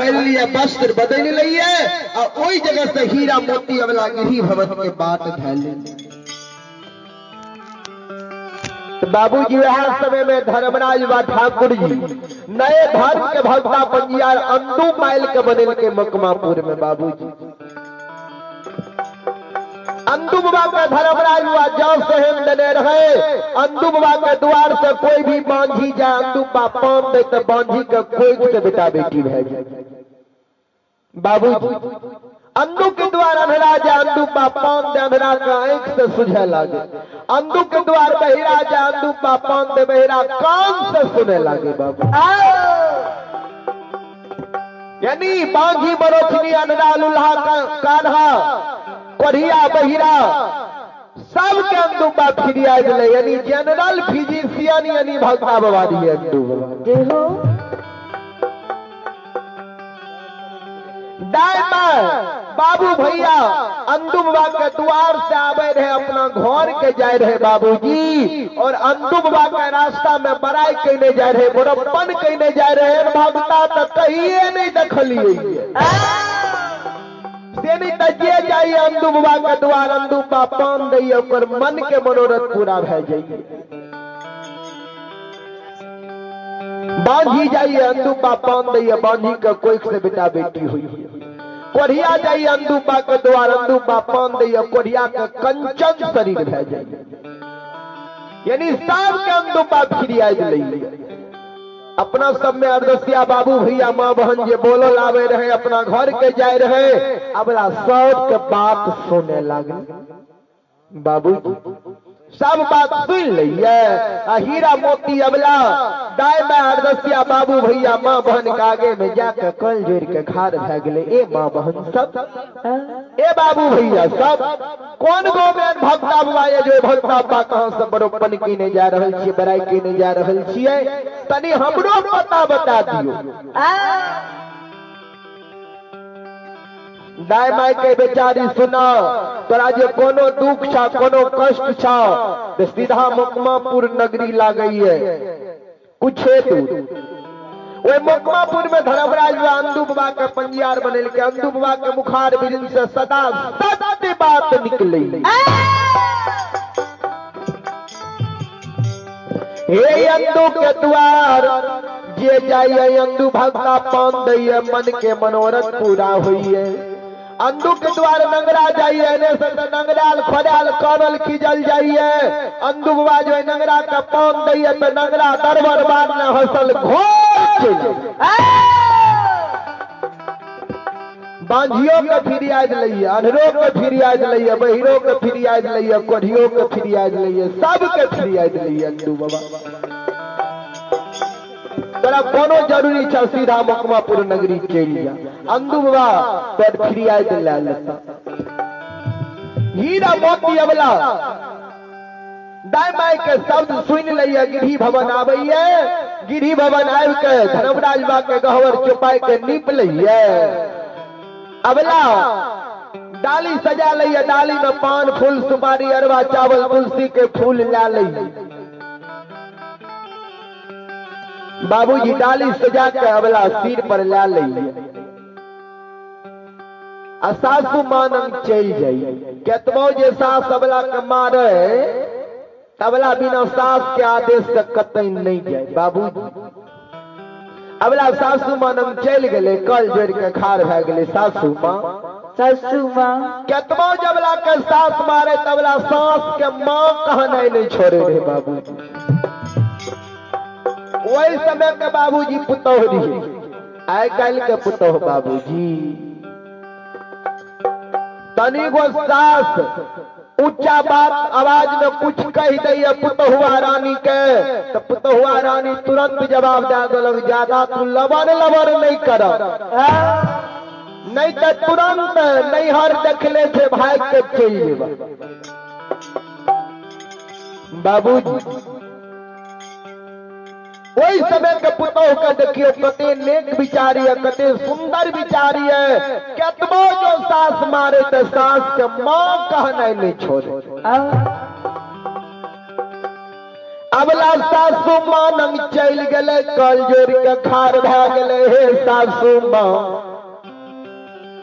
बदलि लिअ, वस्त्र बदलि लइए आ ओहि जगह से हीरा मोती अबला गिरी भवन के बाट धैल। बाबूजी वह समय में धर्मराज व ठाकुर जी नए धर्म के भक्ता पंजियार अंदू माइल के बनेल के मकमापुर में। बाबूजी अंदू बाबा के धर्मराज हुआ जाओ सहन देने रहे। अंदू बाबा के द्वार से कोई भी बांझी जाए अंदू बाबा पान दे तो बांझी के कोई से बेटा बेटी भै जाए। बाबूजी अंदू के द्वार अंधेरा जाए अंदू बा पान दे अंधेरा का आंख से सुझे लागे। अंदू के द्वार बहिरा जाए अंदू बा पान दे बहिरा कान से सुने लागे। बाबू यानी बांझी बरोचनी अंधरा लुल्हा कान्हा कोढ़िया बहिरा सबके अंदू बा फिरिया दिले, यानी जनरल फिजिशियन यानी भगवा बाबा दिए अंदू बाबा। दाएं बाएं बाबू भैया अंदू बाबा के द्वार से आवे रहे अपना घर के जाए रहे बाबूजी, और अंदू बाबा के रास्ता में बड़ाई कहने जाए रहे, बड़प्पन कहने जाए रहे, भगता तो कहिए नहीं देखलिए से नहीं तो जे जाइए अंदू बाबा के द्वार अंदू बाबा पान दैये ओकर मन के मनोरथ पूरा भए जाइए। बांझी जाइए अंदू बा पान दैये बांझी के कोई से बेटा बेटी हुई। कोढ़िया जाइए अंदू बा के द्वार अंदू बा पान दैये कोढ़िया के कंचन शरीर भए जाइए, यानी सब के अंदू बा फिरिया दिलैये। अपना सब में अरदसिया बाबू भैया माँ बहन जे बोलो लावे रहे अपना घर के जाए रहे अबला सब के बात सुने लागल। बाबू सब बात सुन लिये आ हीरा मोती अबला दाय में अरदसिया बाबू भैया माँ बहन के आगे में जाके कल जोड़ के खार भए गेलै। ए माँ बहन सब, ए बाबू भैया सब, कौन गो में भक्ता बाबा ये जो भक्ता बाबा कहाँ से बड़ोपन कीने जा रहल छियै, बड़ाई कीने जा रहल छियै, तनी हमरो पता बता दियो। दाय my के बेचारी सुना तोरा जे कोनो दुख छा कोनो कष्ट छा तो सीधा मकमापुर नगरी लागैये कुछ दूर। ओहि मकमापुर में धर्मराज अंदू बाबा के पंजियार बनेलकै, अंदू बाबा के मुखार बिरिन से सदा सत्य बात निकलै। हे अंदू के द्वार जे जाइए अंदू भक्ता पान दैये मन के मनोरथ पूरा होइए। अंदू के द्वार नंगरा जाइए ने से नंगराल खोदाल कानल खींचल जाइए, अंदू बाबा जो नंगरा का पान दैये तो नंगरा दरबार बार न हसल घोर चल। बांझियों के फिरियाद लइए, अनहरो के फिरियाद लइए, बहिरो के फिरियाद लइए, कोढ़ियों के फिरियाद लइए, सबके फिरियाद लइए अंदू बाबा। तोरा कोनो जरूरी छा सीधा मकमापुर नगरी चलि जा, अंदू बाबा तोर फिरियाद लए लेता। हीरा मोती अबला दाय my के शब्द सुनि लइए गिरी भवन आबैये, गिरी भवन आबि के धर्मराज बा के गहवर चौपाई के नीप लइए। अबला डाली सजा लइए, डाली में पान फूल सुपारी अरवा चावल तुलसी के फूल ला लइए। बाबूजी डाली सजा के अबला सिर पर ला लइए आ सासू मानंग चलि जाइए। केतबो जे सास अबला के मारे तबला बिना सास के आदेश से कतई नहीं जाए। बाबूजी अबला सासू मानंग चलि गेलै, कल जोड़ के खार भए गेलै सासू माँ। सासू माँ केतबो जबला के सास मारे तबला सास के माँ कहनाइ नहीं छोड़े रहे। बाबूजी वही समय के बाबूजी पुतोह रही, आइ काल्हि के पुतोह बाबूजी तनी गो सास ऊंचा बात आवाज में कुछ कह दैये पुतहुआ रानी के तो पुतहुआ रानी तुरंत जवाब दे देलक, ज्यादा तू लबर लबर नहीं कर, नहीं तो तुरंत नैहर देखले छे भाग के चलि जेबा। बाबूजी ओहि समय के पुतोह के देखियो कते नेक विचारी है, कते सुंदर विचारी है, केतबो जो सास मारे तो सास के मां कहनाइ नहीं छोड़े। अबला सासू मां नंग चलि गेलै, कल जोड़ के खार भए गेलै। हे सासू मां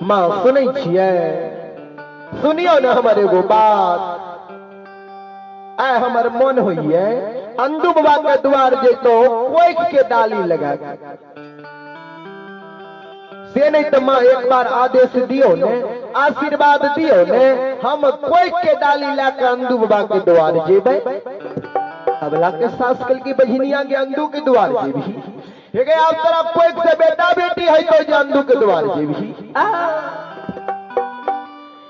माँ सुनै छियै? सुनियो ने हमर एगो बात। आइ हमर मन होइए अंदू बाबा के द्वार जैतो कोइख के डाली लगा के। से नहीं तो माँ एक बार आदेश दियो ने, आशीर्वाद दियो ने, हम कोइख के डाली ला के अंदू बाबा के द्वार जेबै। अबला के सास कल की बहिनिया के अंदू के द्वार जेबी। हे गे आप तोरा कोइख से बेटा बेटी है तो जे अंदू के द्वार जेबी।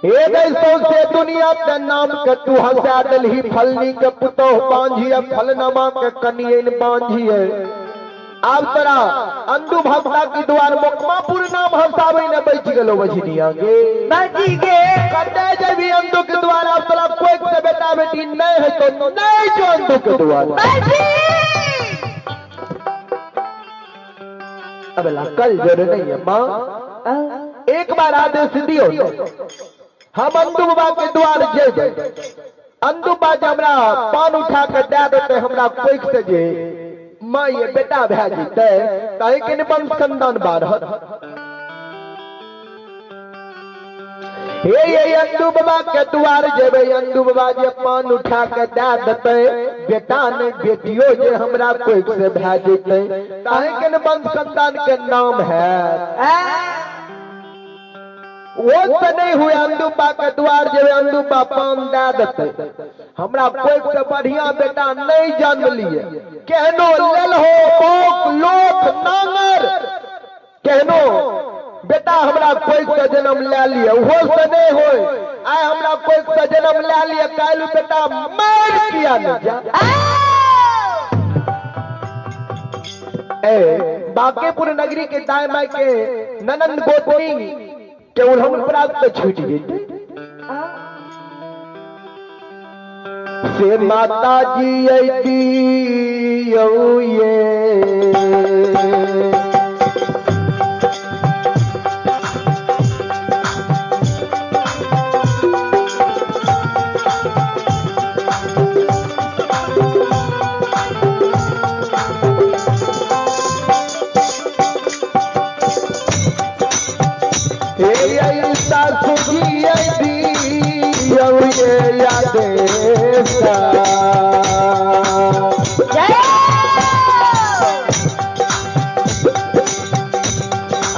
हे गई सौंसे दुनिया के नाम के तू हंसा दलही, फलनी के पुतोह बांझी, फलनमा के कनियन बांझी है। आब तोरा अंदू भक्ता के द्वार मोकमापुर नाम हंसाबै ने बचि गेलो बझनिया गे। बचि गे। कते जेबी अंदू के द्वार, आब तोरा कोई से बेटा बेटी नहीं है तो नहीं जो अंदू के द्वार। बचि। अबला कल जरूर नहीं है माँ, एक बार आदेश दियो हम अंदू बाबा के द्वार जेबै। अंदू बाबा जे हमरा पान उठा के दे देते, हमरा कोइख से जे माँ ये बेटा भए जेतै ताहि के ने वंश संतान बाढ़त। हे ये अंदू बाबा के द्वार जेबै, अंदू बाबा जे पान उठा के दे देते, बेटा ने बेटियो जे हमरा कोइख से भए जेतै ताहि के ने वंश संतान के नाम है। वो तो नहीं हुए अंदू बा के द्वार जेबै, अंदू बा पान दे देते, हमरा कोई से बढ़िया बेटा नहीं जन्म लिए। केहनो लेल हो बोक लोक नांगर, केहनो बेटा हमरा कोई से जन्म ले लिए वो से नहीं होए। आय हमरा कोई से जन्म ले लिए, काल्हि बेटा मर किया नहीं जा। ए बांकेपुर नगरी के दाएं माई के ननंद गोतनी के उल्हन प्राप्त छूट गई। से माता जी अती ये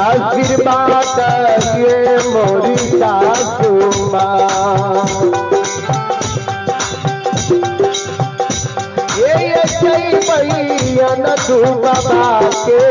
आशीर्वाद ये मोरी सासू माँ, ये भैया न तू बाबा के।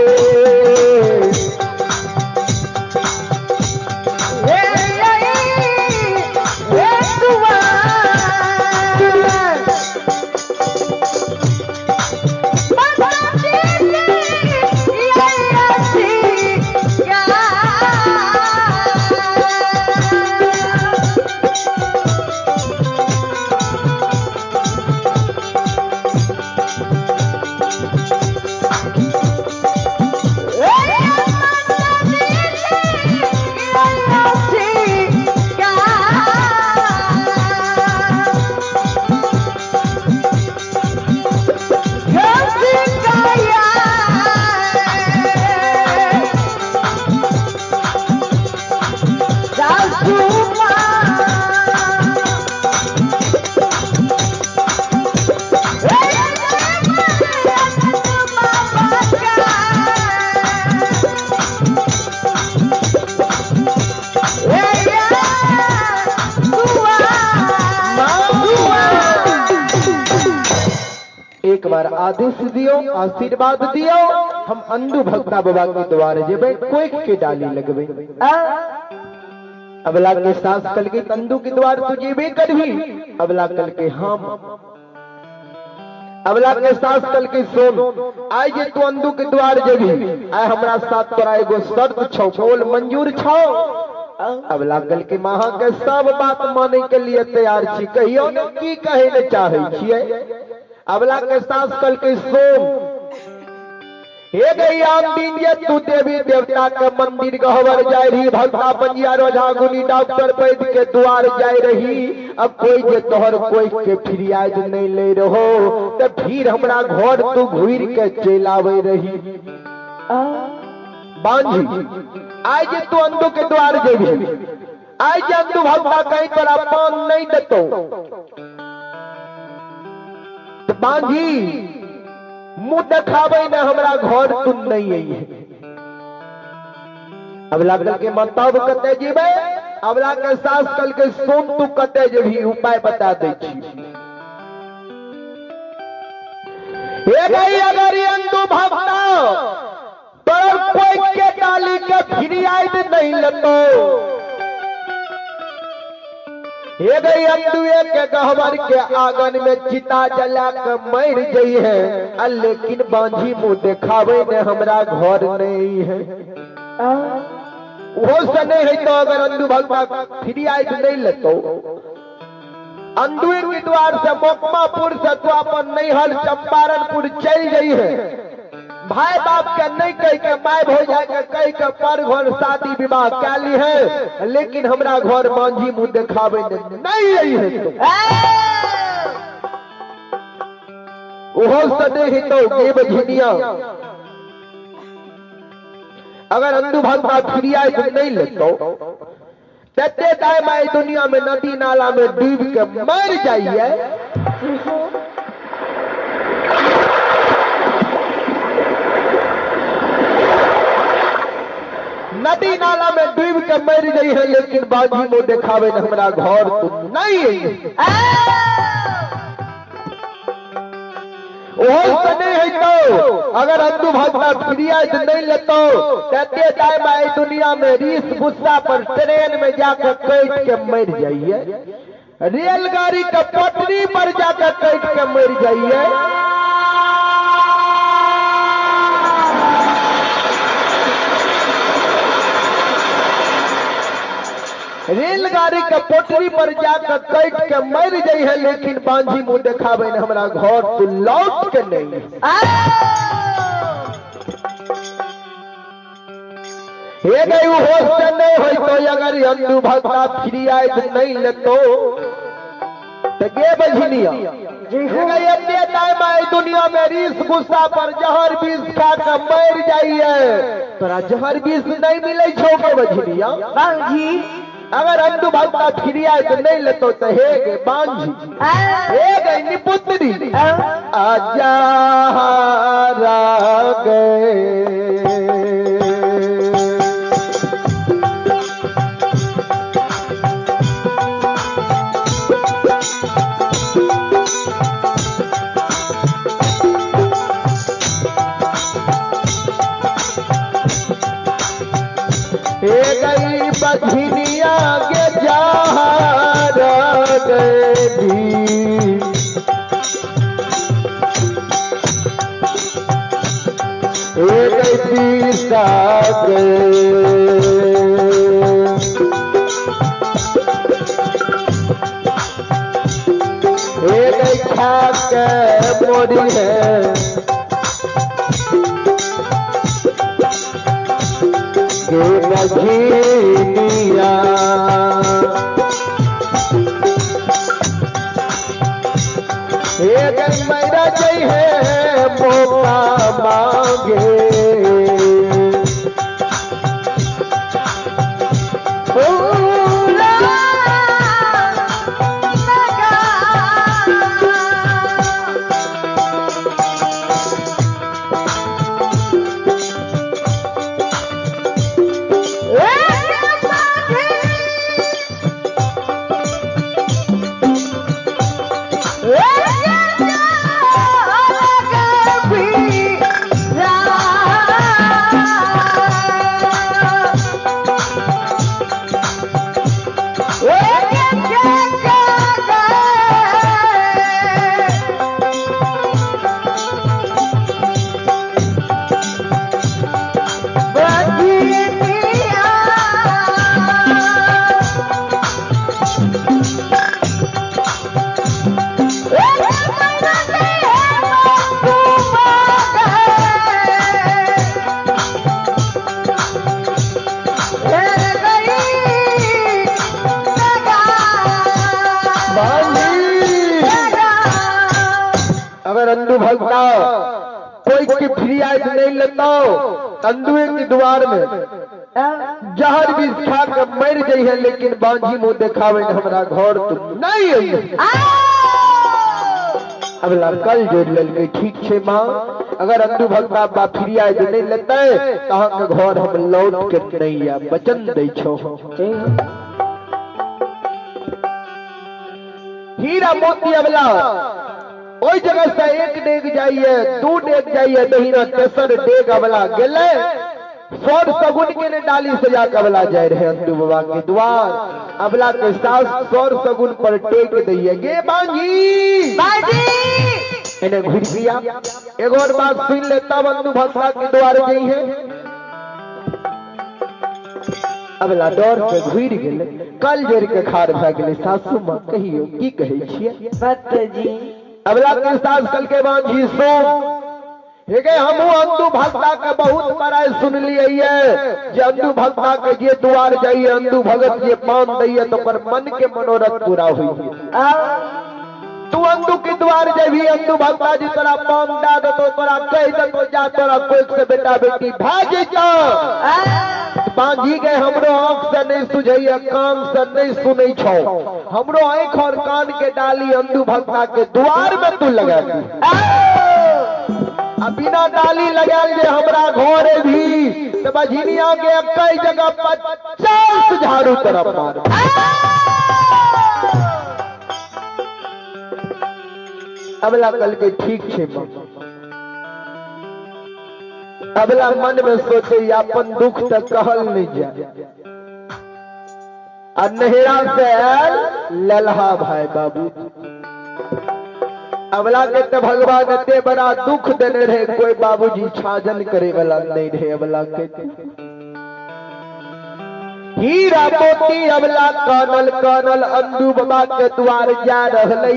एक बार आदेश दियो, आशीर्वाद दियो, हम अंदू भक्ता बाबा के द्वार जेबै, कोइख के डाली लगबे। अबला के सास कल के अंदू के द्वार तू जेबे करबी। अबला कल के हम, अबला के सास कल के सुन, आइ जे तू अंदू के द्वार जेबी, आइ हमरा साथ तोरा एगो शर्त छौ, बोल मंजूर छौ? अबला कल के माँ के सब बात माने के लिए तैयार छी, कहियो ने की कहे ले चाहे छियै। अबला के सास कल के सोम, हे गई आम दिन ये तू देवी देवता के मंदिर गहवर जाय रही, भक्ता पंजिया रोझा गुनी डॉक्टर वैद्य के द्वार जाय रही, अब कोई जे तोहर कोई के फिरियाद नहीं ले रहो तो फिर हमरा घर तू घूर के चल आवे रही। बांझी आइ जे तू अंदू के द्वार जेबही, आइ जे अंदू भगता कहीं तोरा पान नहीं देतो तो बांझी मुंह देखाबे ने हमरा घर तू नहीं आई है। अबला कल के मतलब कते जीबे, अबला के सास कल के सुन तू कते जेबही, उपाय बता दै छी। हे गई अगर अंदू भगता तोर कोई के डाली के फिरियाद नहीं लेतो, हे गई अंदुए के गहवर के आंगन में चिता जला के मर गई है, लेकिन बांझी मुंह देखावे ने हमरा घर नहीं है। वो से नहीं है तो अगर अंदू भगवा फिरियाद नहीं लेतो, अंदुए के द्वार से मोकमापुर से तो अपन नैहर चंपारणपुर चल गई है, भाई बाप के नहीं कह के my हो जाए के कह के पर घर शादी विवाह कैली है, लेकिन हमरा घर मांझी मुंह देखावे नहीं आई है। तो ओहो सदे ही तो देव झिनिया अगर अंदू भगवा फिरियाद नहीं लेतो तते दाई माई दुनिया में नदी नाला में डूब के मर जाइए। नदी नाला में डूब के मर गई है, लेकिन बाजी मुंह देखावे ने हमरा घर तो नहीं है। ओहो से नहीं है तो अगर अंदू भगवा फिरियाद नहीं लेतो तते दाई माई दुनिया में रीस गुस्सा पर ट्रेन में जाकर कट के मर जाइए, रेलगाड़ी के पटरी पर जाकर कट के मर जाइए। रेलगाड़ी के पटरी पर जाकर कट के मर गई है, लेकिन बांझी मुंह देखावे ने हमरा घर तो लौट के नहीं। हे गई होश से नहीं होई तो अगर अंदू भगता फिरियाद नहीं लेतो तो गे बझनिया हे गई अपने टाइम I दुनिया में रीस गुस्सा पर जहर बीस खा के मर जाइए, तोरा जहर बीस नहीं मिले छो के बझनिया। बांझी अगर अंदू भगता फिरियाद नहीं लेतो तो हे गे बांझी, हे गई निपुत्री आजा गए। हे गई बझनिया के जहार गई, हे गई पीसा गए, हे गई खा के मोरी है बझनिया। एक मेरा जय है मौका मांगे, अगर अंधू भगता कोई की फ्री आयत नहीं लेता अंधुए के द्वार में जहर विष खा के मर जाइ है, लेकिन बांझी मुंह देखावे हमरा घर तो नहीं आई। अगला कल जोड़ लेलकै, ठीक छै माँ, अगर अंदू भगता बा फिरिया जे नहीं लेतै त अहाँ के घर हम लौट के नहीं आब, वचन दै छौ। हीरा मोती अबला ओहि जगह से एक डेग जाइए, दू डेग जाइए, दहिना तेसर डेग अबला गेलै। सौर सगुन के ने डाली सजा के अबला जाय रहे अंदू बाबा के द्वार। अबला के सास सौर सगुन पर टेक दैये, गे बांझी बाजी एने घुर गया। एगो और बात सुन ले तब अंदू भगवा के द्वार गई है। अबला डर से घुर गेलै, कल जोड़ के खार भए गेलै। सासू माँ कहियो की कहै छियै जी। अबला के सास कल के बांझी सुन हे, हमहू अंदू भक्ता के बहुत बड़ाई सुनलियै जे अंदू भक्ता के जे द्वार जाइए, अंदू भगत जे पान दैये तो पर मन के मनोरथ पूरा होइए। तू अंदू के द्वार जेबही, अंदू भक्ता जी तोरा पान दे देतो, तोरा कहि देतो जा तोरा कोख से बेटा बेटी भए जइतौ। बांझी गए हमरो आंख से नहीं सुझैया, कान से नहीं सुनै छौ, हमरो आंख और कान के डाली अंदू भक्ता के द्वार में तू लगा दी। आ बिना डाली लगाल जे हमरा घर भी तो बझिनिया के कई जगह 50 झाड़ू तरफ मार। अबला कल के ठीक छे। अबला मन में सोचे अपन दुख तक कहल नहीं जाए। आ नहरा से आयल ललहा भाई बाबू, अबला के तो भगवान एते बड़ा दुख देने रहे, कोई बाबूजी छाजन करे वाला नहीं रहे। अबला के हीरा मोती अबला कानल कानल अंदू बाबा के द्वार जा रहलै।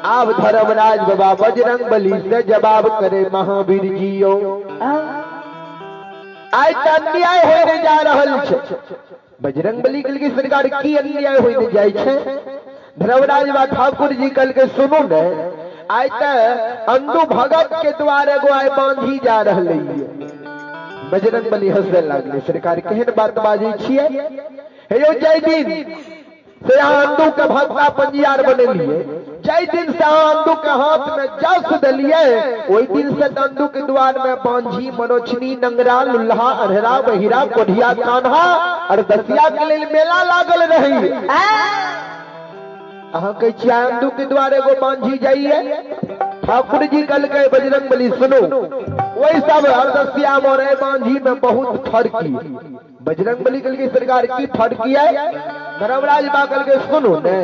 आब धर्मराज बाबा बजरंग बली से जवाब करे महावीर जी यो, आइ त अन्याय होने जा रहल छै। बजरंग बली के सरकार की अन्याय होने जाय छै? धर्मराज बा ठाकुर जी कल के सुनू ने, आइ त अंदू भगत के द्वार एगो आइ बांधी जा रहलै। बजरंग बली हंसे लागले, सरकार केहन बात बाजै छियै? हे यौ जय दिन से अहाँ अंदू के भक्ता पंजियार बनेलियै, जय दिन से अहाँ अंदू के हाथ में जस देलियै, ओहि दिन से अंदू के द्वार में बांझी मनोछनी नंगरा लुल्हा अरहरा बहिरा कोढ़िया कान्हा और दसिया के लेल मेला लागल रही। अहाँ कहै छियै अंदू के द्वार एगो बांझी जाइए? ठाकुर जी कल के बजरंग बली सुनो, वही सब अरदसिया और बांझी में बहुत फर्क। बजरंग बली कल की सरकार की फर्क है? धर्मराज बा कल के सुनो ने,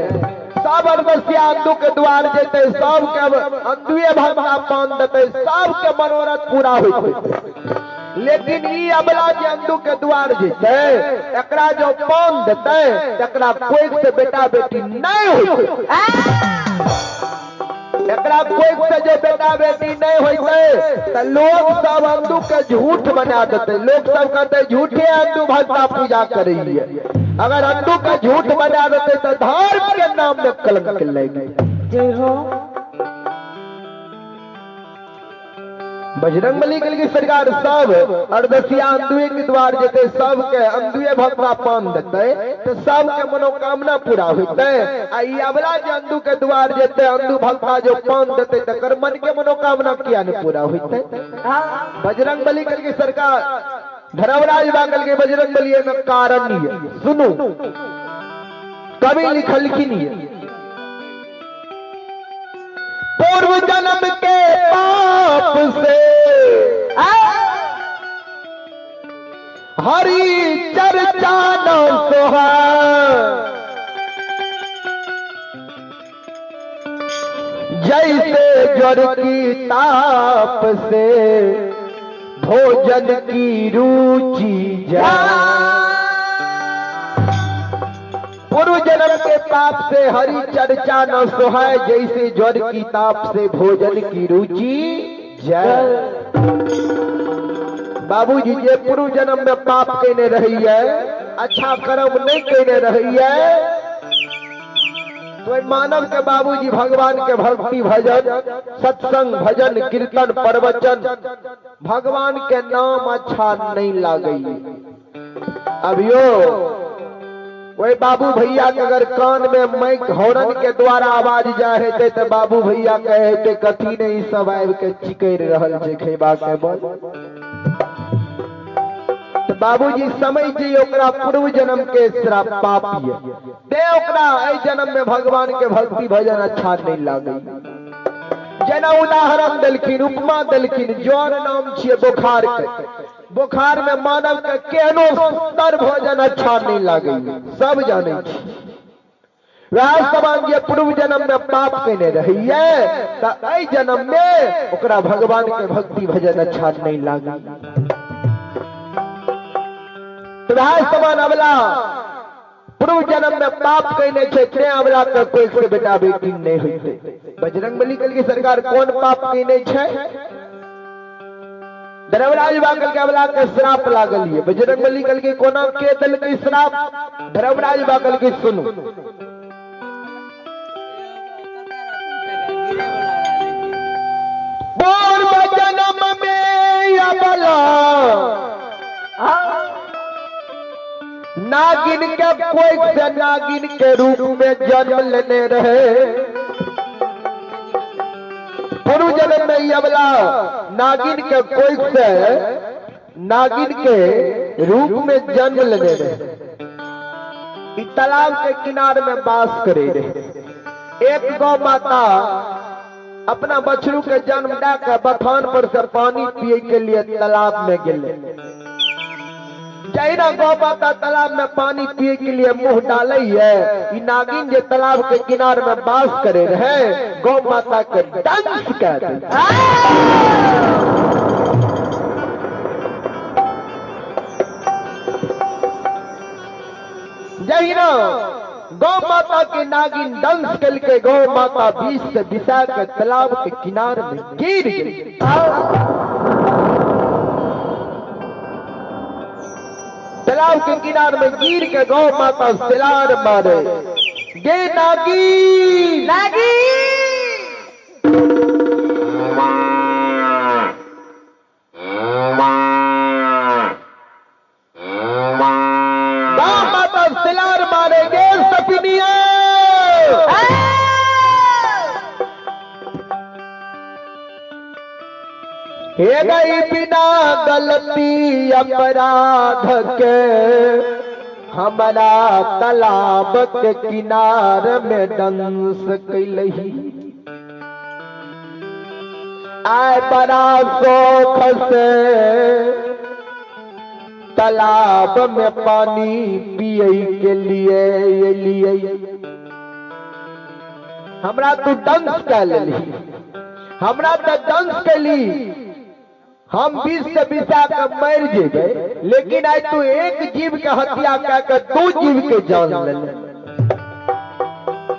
सब अरदसिया अंदू के द्वार जेते, सब के अंदुए भगवा पान देते, सब के मनोरथ पूरा होते। लेकिन ई अबला जे अंदू के द्वार जेते, एकरा जो पान देते, एकरा कोई से बेटा बेटी नहीं होते। एकरा कोई से जो बेटा बेटी नहीं होते तो लोग सब अंदू के झूठ बना देते। लोग सब कहते झूठे अंदू भगता पूजा करेंगे। अगर अंदू का झूठ बना देते तो धर्म के नाम में कलंक लेंगे। जय हो। बजरंग बली के सरकार सब अरदसिया अंदुए के द्वार जेते, सब के अंदुए भगवा पान देते तो सब के मनोकामना पूरा होते। आ ई अबला जे अंदू के द्वार जेते, अंदू भगवा जो पान देते तकर मन के मनोकामना किया ने पूरा होते। बजरंग बली के सरकार धर्मराज बागल के बजरंग बली में कारण है। सुनो, कवि लिखलखिन है, पूर्व जन्म के पाप से हरि चर्चा न सोहा, जैसे ज्वर की ताप से भोजन की रुचि जाए। पूर्व जन्म के पाप से हरि चर्चा न सोहाय, जैसे ज्वर की ताप से भोजन की रुचि जाए। बाबूजी जे पूर्व जन्म में पाप केने रही है, अच्छा कर्म नहीं केने रही है, तो मानव के बाबूजी भगवान के भक्ति भजन सत्संग भजन कीर्तन प्रवचन भगवान के नाम अच्छा नहीं लागे। अभियो वही बाबू भैया के अगर कान में माइक हॉर्न के द्वारा आवाज जा हेते तो बाबू भैया कहे हेते कथी नहीं सब आबि के चिकरि रहल छै खेबा के बल। तो बाबूजी समझ जी ओकरा पूर्व जन्म के श्राप पाप ये ते ओकरा एहि जन्म में भगवान के भक्ति भजन अच्छा नहीं लागे। जेना उदाहरण देलखिन, उपमा देलखिन, ज्वर नाम छियै बुखार के, बुखार में मानव के केहनो सुंदर भोजन अच्छा नहीं लागे, सब जाने छी। वएह समान जे पूर्व जन्म में पाप केने रहिए त एहि जन्म में ओकरा भगवान के भक्ति भजन अच्छा नहीं लागे। तो वएह समान अबला पूर्व जन्म में पाप केने छै तें अबला के कोई से बेटा बेटी नहीं होइते। बजरंगबली कहलकै सरकार कोन पाप केने छै? धर्मराज बा कहलकै अबला के श्राप लागल ये। बजरंगबली कहलकै कोना के देलकै श्राप? धर्मराज बा कहलकै सुनू, पूर्व जन्म में अबला नागिन के कोई से नागिन के रूप में जन्म लेने रहे। पूर्व जन्म में अबला नागिन के कोई से नागिन के रूप में जन्म लेने रहे। तालाब के किनार में वास करे रहे। एक गौ माता अपना बछड़ू के जन्म दे के बथान पर से पानी पिए के लिए तालाब में गेले। जहिना गौ माता तालाब में पानी पिए के लिए मुंह डाले है, नागिन जे तालाब के किनार में वास करे रहे गौ माता के डंस कर दे। जहिना गौ माता के नागिन डंस करके गौ माता बीच से बिसा के तालाब के किनार में गिर गई। तालाब के किनार में गिर के गौ माता सिलार मारे गे नागिन नागिन। गौ माता सिलार मारे गे सपिनिया। हे गई बिना गलती अपराध के हमारा तालाब के किनार में डंस कैलही। आए बड़ा शौक से तालाब में पानी पिए के लिए लिए हमरा तू डंस कर लेली, हमरा तो डंस कैली, हम 20 से 20 के मर जेबे, लेकिन आज तू एक जीव के हत्या कर दू जीव के जान ले।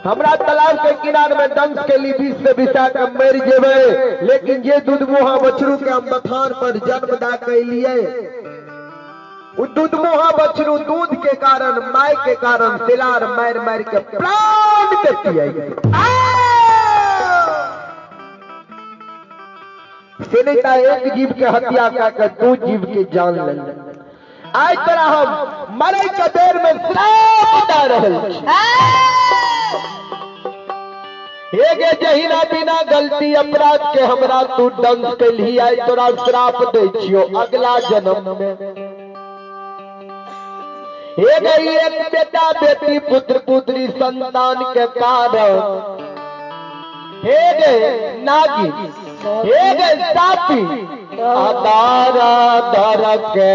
हमरा तालाब के किनार में डंस के लिए 20 से 20 के मर जेबे, लेकिन ये दूध मुहा बछरू के हम बथान पर जन्म दा के लिए दूध मुहा बछरू दूध के कारण my के कारण सिलार मार मार के प्राण के पिए। एक जीव के हत्या कर दू जीव के जान ले। आज तरह हम मरे के देर में श्राप दे रहल छी। जहिना बिना गलती अपराध के हमरा तू डंस कैलही, आइ तोरा श्राप दै छियो अगला जन्म में हे गई एक बेटा बेटी पुत्र पुत्री संतान के कारण हे गे नागी हे गे सापी आदारा दर के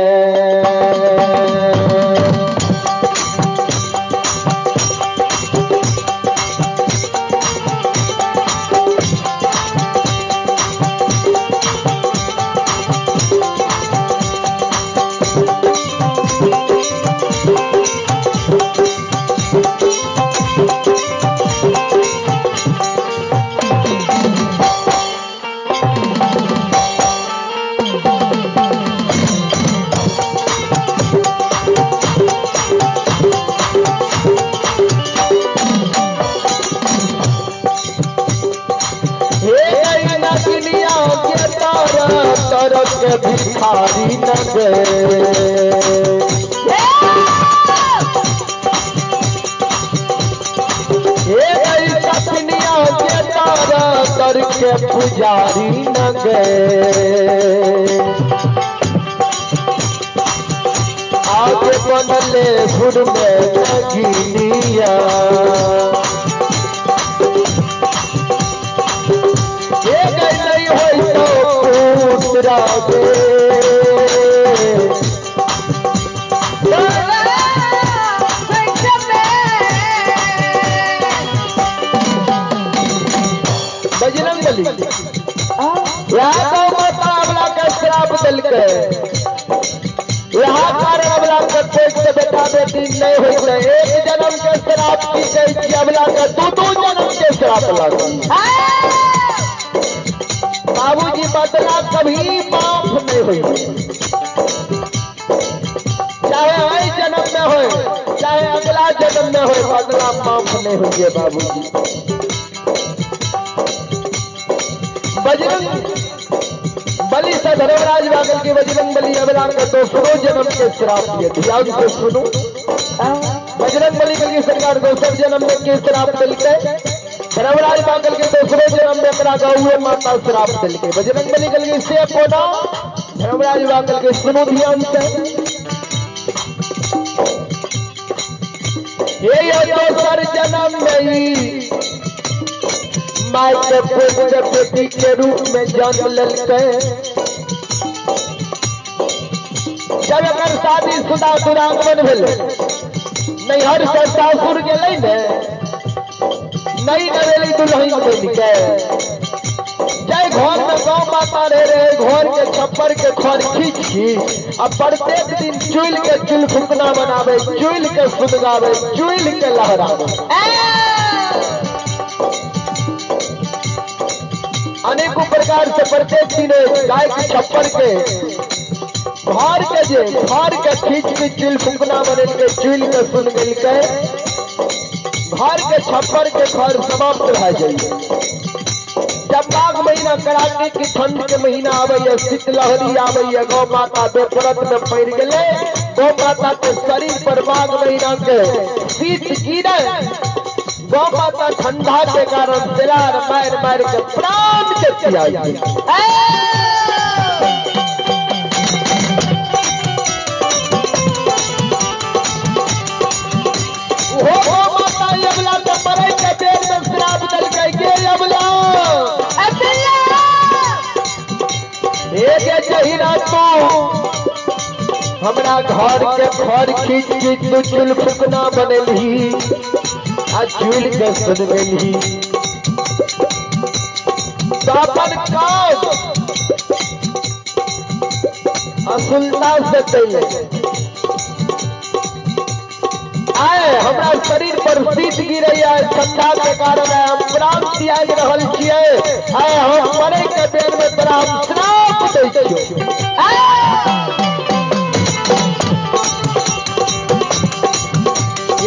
भिखारी न गए। गे आगे बनले सुर में नगीनिया ये गई नहीं होई तो पुत्रा गे बजरंग बली यहाँ माता अबला के श्राप दिलके यहाँ कारण अबला के पेट से बेटा बेटी नहीं होते एक जन्म के श्राप की गई अबला के दो दो जन्म के श्राप लागल। बाबूजी बदला कभी माफ नहीं हुई, चाहे आई जन्म में हो चाहे अगला जन्म में हो, बदला माफ नहीं हुई है बाबूजी। बजरंग बलि से धर्मराज बागल के बजरंग बलि अबला के दोसरो जन्म के श्राप दिए। ध्यान से सुनो, बजरंग बलि के सरकार दोसर जन्म में के श्राप दिलके, धर्मराज बागल के दोसरो जन्म में अपना गौए माता श्राप दिलके। बजरंग बलि के से कोना धर्मराज बागल के सुनो ध्यान से, ये दोसर जन्म में my के पुत्र बेटी के रूप में जन्म ललके। जब अगर शादी शुदा दुरागमन भेलै नैहर से सासुर गेलै ने, नई नवेली दुल्हन बनि के जय घर में गौ माता रहे रहे घर के छप्पर के खर खींच खींच आ प्रत्येक दिन चुल के चुल फुकना बनावे, चुल के सुनगावे, चुल के लहरावे। अनेकों प्रकार से प्रत्येक दिन गाय के छप्पर के घर के जे घर के खींच के चुल फुकना बनेल के चुल के सुन गेल के घर के छप्पर के घर समाप्त भए जाइए। जब माघ महीना कड़ाके की ठंड के महीना आबैया, शीतलहरी आबैया, गौ माता बेपरत में पड़ गेलै, गौ माता के शरीर पर माघ महीना के शीत गिरे, गौ माता ठंडा के कारण सिलार मार मार के प्राण के त्याग। वो गौ माता अबला के मरे के बेर में श्राप देलकै के अबला एक जहिना तू हमरा घर के खर खींच खींच तू चुल फुकना बनेलही आ चुल के सुनबेलही, अपन काम असुलता से कैले आए हमरा शरीर पर शीत गिरे है, ठंडा के कारण आए हम प्राण त्याग रहल छियै, आए हम मरे के बेर में तोरा हम श्राप दै छियौ।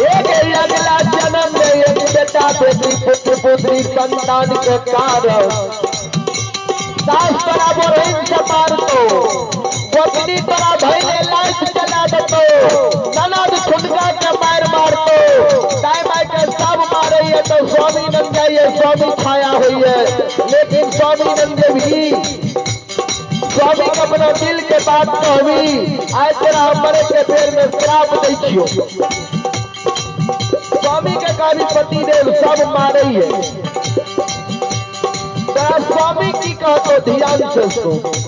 एक अगला जन्म में एक बेटा बेटी पुत्र पुत्री संतान के कारण सास तोरा बोरहिन से मारतो, पत्नी तोरा भैले लाइट चला देतो, ननद छुटका के मार मारतो, दाई माई के सब मारे है तो स्वामी नंद जाइए स्वामी छाया हुई है, लेकिन स्वामी नंद भी स्वामी के अपना दिल के बात कहबी आय तोरा मरे के बेर में श्राप दै छियौ। स्वामी के कहबी पति देव सब मारे है, तोरा स्वामी की कहतो ध्यान से सुन।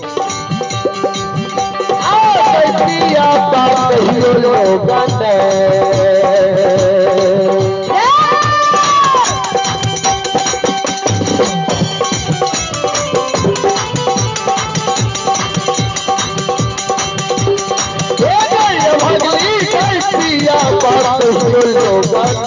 लोगन लोगन